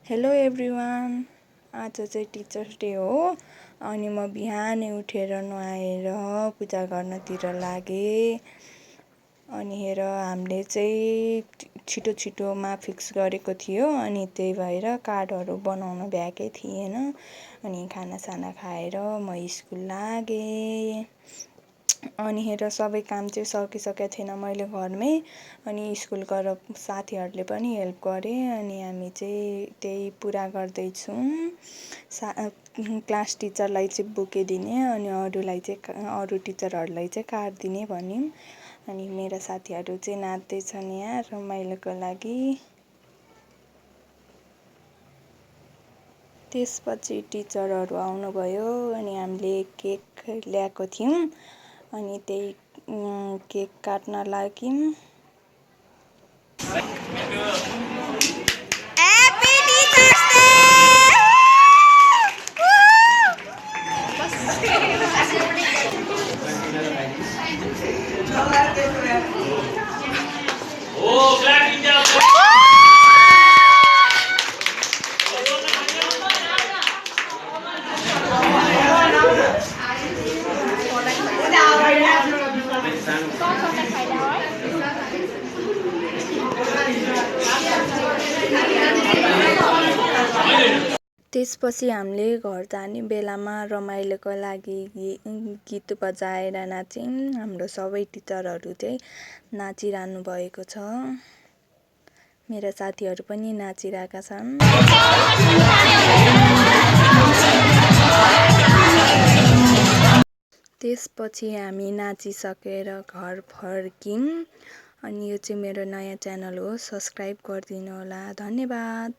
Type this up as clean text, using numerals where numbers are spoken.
Hello everyone. आज चाहिँ teachers day हो अनि म बिहानै उठेर नुहाएर पूजा गर्नतिर लागेँ। अनि हेर हामीले चाहिँ छिटो छिटोमा फिक्स गरेको थियो अनि त्यही भएर कार्डहरू बनाउन भ्याएकै थिएन। अनि खानासाना खाएर म स्कुल लागेँ। अनि हेर सबै काम चाहिँ सकिसकेको थिएन मैले घरमै। अनि स्कुल गएर साथीहरूले पनि हेल्प गरे अनि हामी चाहिँ त्यही पुरा गर्दैछौँ। क्लास टिचरलाई चाहिँ बुके दिने अनि अरू टिचरहरूलाई चाहिँ कार्ड दिने भन्यौँ। अनि मेरा साथीहरू चाहिँ नाच्दैछन् यहाँ रमाइलोको लागि। त्यसपछि टिचरहरू आउनुभयो अनि हामीले केक ल्याएको थियौँ अनि त्यही केक काट्न लाग्यौँ। त्यसपछि हामीले घर जाने बेलामा रमाइलोको लागि गीत बजाएर नाच्यौँ। हाम्रो सबै टिचरहरू चाहिँ नाचिरहनु भएको छ। मेरा साथीहरू पनि नाचिरहेका छन्। त्यसपछि हामी नाचिसकेर घर फर्क्यौँ। अनि यो चाहिँ मेरो नयाँ च्यानल हो, सब्सक्राइब गरिदिनु होला। धन्यवाद।